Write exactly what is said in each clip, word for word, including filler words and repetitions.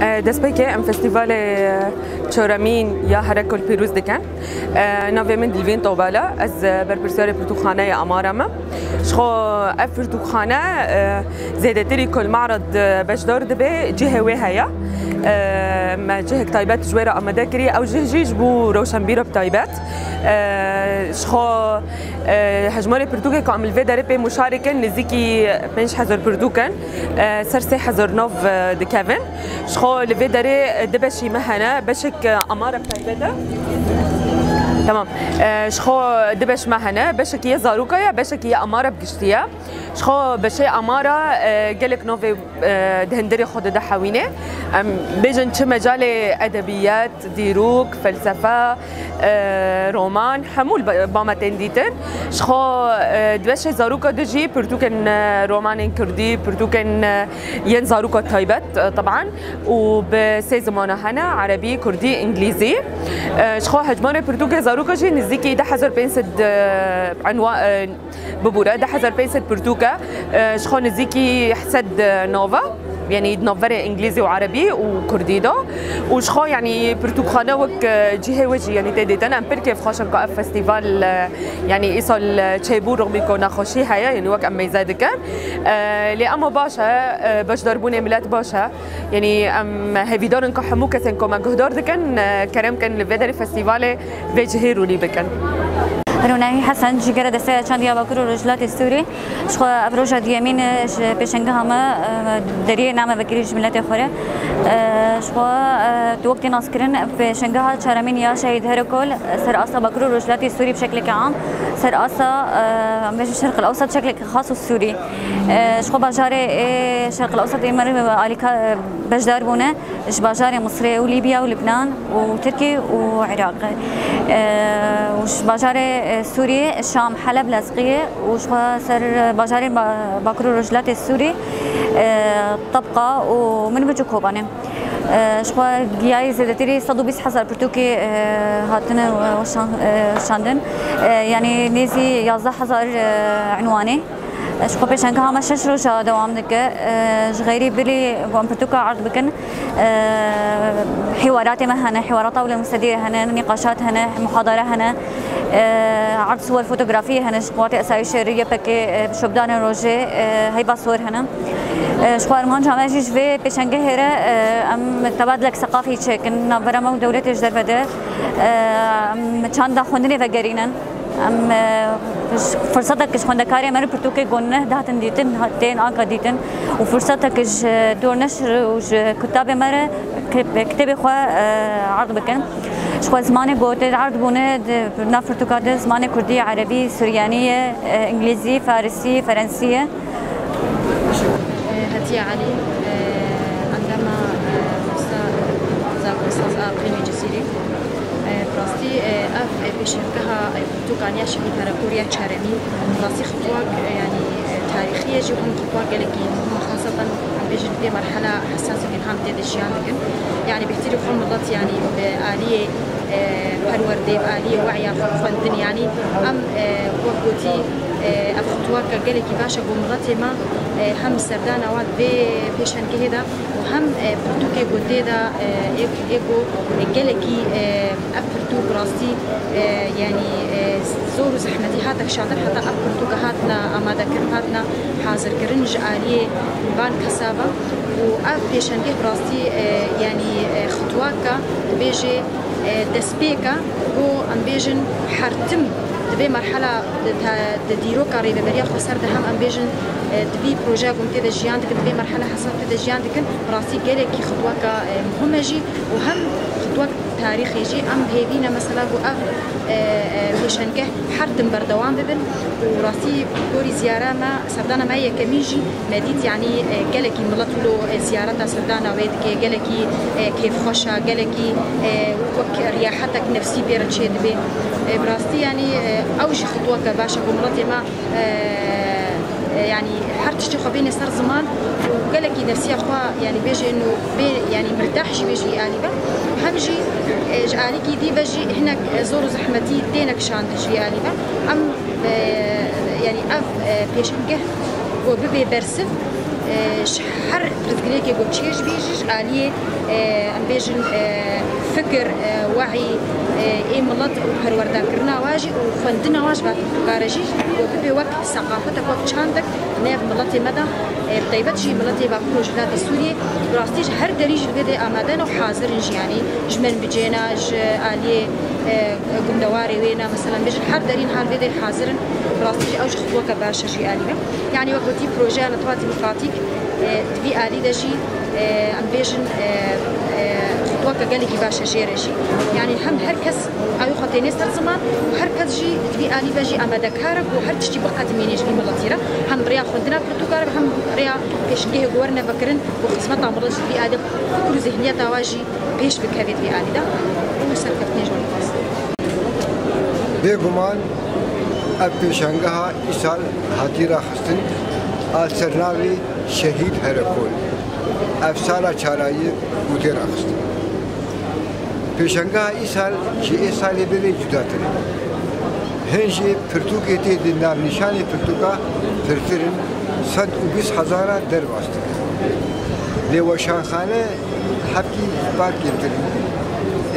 E, destpêkê em festîvalê çoremîn ya Herekol pîroz dikin. E, navê min Dilvîn Tobala, ez berpirsiyarê pirtûkxaneyê Amara me. Ji xwe ev pirtûkxane, e, zêdetirî ku li Mara de beşdar dibe, cihê wê heye. E, me cihek taybet ji wê re amade kiriye, ew cih jî ji bo rewşenbîra bi taybet. E, ji xwe, e, hejmarê pirtûkê ku em li vê derê pê muşarê kin, nêzîkî pênc hezar pirtûk in. E, ser sê hezar nav, e, dikevin. Ji xwe li vê derê, e, du beşî me hene. Beşek, e, amara bi taybet e. Tamam. E, ji xwe du beş me hene. Beşekî ye zaroka ye, beşekî ye amara bi giştî ye. Ji xwe beşê amara, e, gelek navê, e, di hundirê xwe dide hewînê. Em bêjin çi mecalê edebiyet, dîrok, felsefe, e, roman, hemû li ba-, ba me tên dîtin. Ji xwe, e, di beşê zaroka de jî pirtûkên, e, romanên kurdî, pirtûkên, e, yên zaroka taybet, e, teban, û bi sê zimana hene, erebî, kurdî, îngilîzî. E, ji xwe hejmarê pirtûkê zaroka jî nêzîkî deh hezar pênc sed, e, enwa-, e, bibûre, deh hezar pênc sed pirtûk e. E, ji xwe nêzîkî sed nava, yanî di navberê îngilîzî û erebî û kurdî de. Û ji xwe, yanî, pirtûkxane wek, e, cihê we jî, yanî, tê dîtin. Em pir kêfxweş in ku ev festîval, e, yanî, îsal, e, çêbû, rixmî ku nexweşî heye, yanî, wek em meyze dikin. E, lê ema baş e, e, beşdarbûnê milet baş e. Yanî, em hêvîdar in ku hemû kesên ku me guhdar dikin, e, kerem kin li vê derê festîvalê vê cihê rûnî bikin. Rûnehî Hesen, cîgera Desteya Çandî ya Bakur û Rojhilatê Sûrî. Ji xwe ev roja duyemîn e ji pêşengeha me, e, deriyê name vekirî ji miletê xwe re. E, ji xwe, e, tu wek tê naskirin, pêşengeha çaremîn ya Şehîd Herekol ser asta Bakur û Rojhilatê Sûrî bi şekleke am, ser asta, e, em bêjin Şerq el Ewsat bi şekleke xas û Sûrî. E, ji xwe bajarê ê Şerq el Ewsat ê me re alîka, e, beşdar bûne. Ji bajarê Misrê û Lîbya û Libnan û Tirkî û Iraq. E, û ji bajarê, e, Sûriyê, Şam, Heleb, Lezqiyê û ji xwe ser bajarên ba-, Bakur û Rojhilatê Sûrî, e, Tebqa û Minbic û Kobanê. E, ji xwe giyayî zêdetirî sed û bîst hezar pirtûkê, e, hatine, e, weşan-, e, weşandin. E, yanî nêzî yazdeh hezar, e, înwanê. Ji xwe pêşengeha me şeş roja dewam dike. Ji xeyrî bilî ku em pirtûka erd bikin, hîwaratê me hene, hîwarata Ewlel Mustedîrê hene, nîqaşat hene, muhadere hene, erd suwer fotografiyê hene, ji Quwatê Esayîşê Y P G, bi şopdanên rojê, heyba suwer hene. Ji xwe armanca me jî ji vê pêşengehê re, em tebadilek seqafî çêkin, navbera me û dewletê ji derve de, em çanda xwendinê vegerînin. Em, e, ji, firsetek ji xwendekarê me re pirtûkê ku neh dihatin dîtin, ha-, tên anka dîtin û firsetek ji dor neşr û ji kutabê me re ki-, kitêbê xwe, e, erd bikin. Ji xwe zimanê ku tê erd bûne di nav pirtûka de zimanê kurdî, erebî, suryanî ye, e, îngilîzî, farisî, ferensî ye. Hatiye Elî, endama, e, Zagorsaz a Qîmê Cizîrê. E, bi rastî, e, ev, e, pêşengeha, e, pirtûkan ya Şehîd Herekol ya çaremîn, bi rastî xitwak, e, yanî, e, tarîxî ye jî û hem xitwak gelekî muhim e, xaseten em bêjin vê merhela hesasê ku niha em tê de jiyan dikin. Yanî bêhtirî xwe milet, yanî bi aliyê, e, perwerdê, bi aliyê we'ya xwe, xwendin, yanî em, e, wek gotî, e, ev xitwaka gelekî baş e ku miletê me, e, hem serdana wan vê pêşengehê de û hem, e, pirtûkê ku tê de, e, ê, ê ku gelekî, e, ev pirtûk rastî, e, yanî, e, zor û zehmetî hate kişandin, heta ev pirtûka hatine amadekirin, hatine hazirkirin ji aliyê van kesa ve û ev pêşengeh bi rastî, e, yanî, e, xitwaka dibêje, e, destpêka ku em bêjin hertim di vê merhela di te-, di dîroka rêveberiya xweser de hem em bêjin, e, di vî projeya ku em tê de jiyan dikin, di vê merhela hesas tê de jiyan dikin, bi rastî gelekî xitwaka, e, muhim e jî û hem xitwak tarîxê jî. Em hêvî ne mesela ku ev, e, e, pêşengeh her tim berdewam bibin û rastî gorî ziyara me, serdana me yekemîn jî me dît, yanî, e, gelekî milet wilo, e, ziyareta serdana wê dike, gelekî, e, kêfxweş e, gelekî, e, wek riyahetek nefsî pê re çêdibe. E, bi rastî, yanî, e, ew jî xitweke baş e ku miletê me, e, e, yanî her tiştê xwe bêne ser ziman û gelekî nefsiya xwe, yanî bêje ino bê, yanî mirtah jî bê ji vî alî ve. Hem jî, e, ji alîkî dî ve jî hinek, e, zor û zehmetî têne kişandin ji vî alî ve. Em, e, yanî ev, e, pêşengeh ku bibe bersiv, Ji her pirsgirêkê ku çêj bî jî, ji aliyê, e, em bêjin, e, fikir, e, wehî, e, ê milet û perwerdekirina wa jî û xwendina wa ji ve bikare jî ku bibê wek seqafetek, wek çandek nêv miletê me de, e, bi taybet jî miletê Bakur û Rojhilatê Sûriyê, bi rastî ji her derî jî li vê de amade ne û hazir in jî, yanî ji min bicêna, ji aliyê, e, gundewarê wê ne, mesela bêjin her derî niha li vê de hazir in, bi rastî jî ew jî xutweke baş e jî alî me. Yanî wek gotî projeya Netewatî Demokratîk, e, di vî alî de jî, e, em bêjin, e, e, xutweke gelekî baş e jê re jî. Yanî hem her kes ew xwe têne ser ziman û her kes jî di vî alî ve jî amadekar e ku her tiştî biqedimîne ji vî miletî re. Hem bi rêya xwendina pirtûka re, hem bi rêya pêşengehê ku werine vekirin û xizmeta milet jî di vî alî fikir û zihniyeta wa jî pêş bikeve di vî alî de. Û serkeftinê ji we dixwazim. Bêguman ev pêşangeha îsal hatî raxistin a ser navê Şehîd Herekol. Ev sala çarayî û tê raxistin. Pêşangeha îsal ji ê salê belê cudatir e. Hin jî pirtûkê tê di navnîşanê pirtûka pirtir in, sed û bîst hezara derbas dikin. Lê weşanxane hevkî ji par kêmtir in.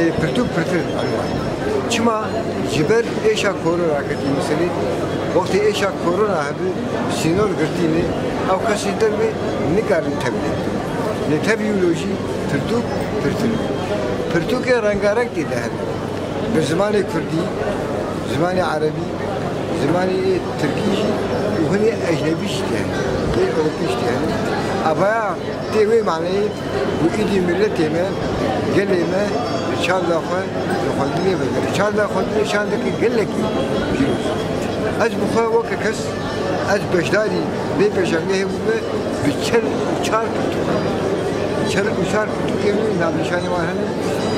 Ê pirtûk pirtir in anwan. Çima? Ji ber êşa korona ketî misilê. Wextê êşa korona hebû, sînor girtîne, ew kes ji derve nikarin tevlî. Lê tevlî wilo jî pirtûk pirtir in. Pirtûkê rengareng tê de hene. Bi zimanê kurdî, zimanê erebî, zimanê tirkî jî û hinê ecnebî jî tê hene. Ê ewropî jî tê hene. Evaya tê wê maneyê û îdî miletê me, gelê me li çanda xwe li xwendinê vegere. Çanda xwendinê çandekî gelekî pîroz. Ez bi xwe weke kes, ez beşdarî vê pêşangehê bûme bi çel û çar pirtûkan. Çel û çar pirtûkên min navnîşanê wan hene.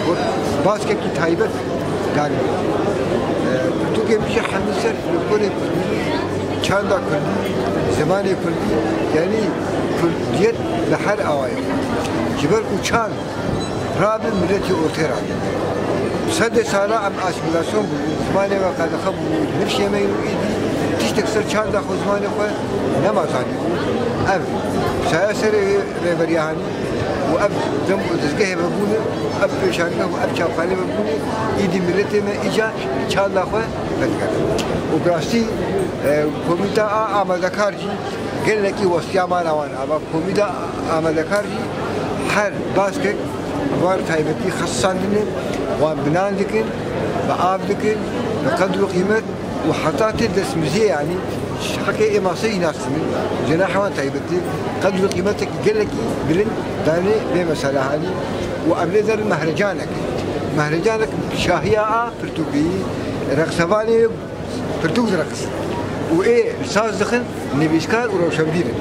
Wek baskekî taybet danî. E, pirtûkên min jî hemî ser folklorê kurdî, çanda kurdî, zimanê kurdî, yanî kurdiyet li her awayê xwe. Ji ber ku çand rabe miletê ortê rabe. Sedê sala em asîmîlasyon bûbû, zimanê we qedexe bûbû, nifşê me û êdî tiştek ser çanda xwe, zimanê xwe nema zanîbû. Ev saya serê rêveriya hanî û ev dem û dezgehê vebûne, ev pêşange û ev çapxane vebûne, êdî miletê me îca çanda xwe vedikare. Û bi rastî, e, komîta a amadekar jî gelekî westiya mala wan. Ava komîta amadekar jî her baskek wan taybetî xesisandine, wan binan dikin, bi av dikin, bi qedr û qîmet û heta tê destmiziyê, yanî heqê ê masê jî nas dibin, cenahê wan taybetî, qedr û qîmetekî gelekî bilind dane vê mesela hanî û em lê derin mehrecanek. Mehrecanek şahiya a pirtûkî, reqsevanê pirtûk direqsin û ê saz dixin nivîskar û rewşenbîr in.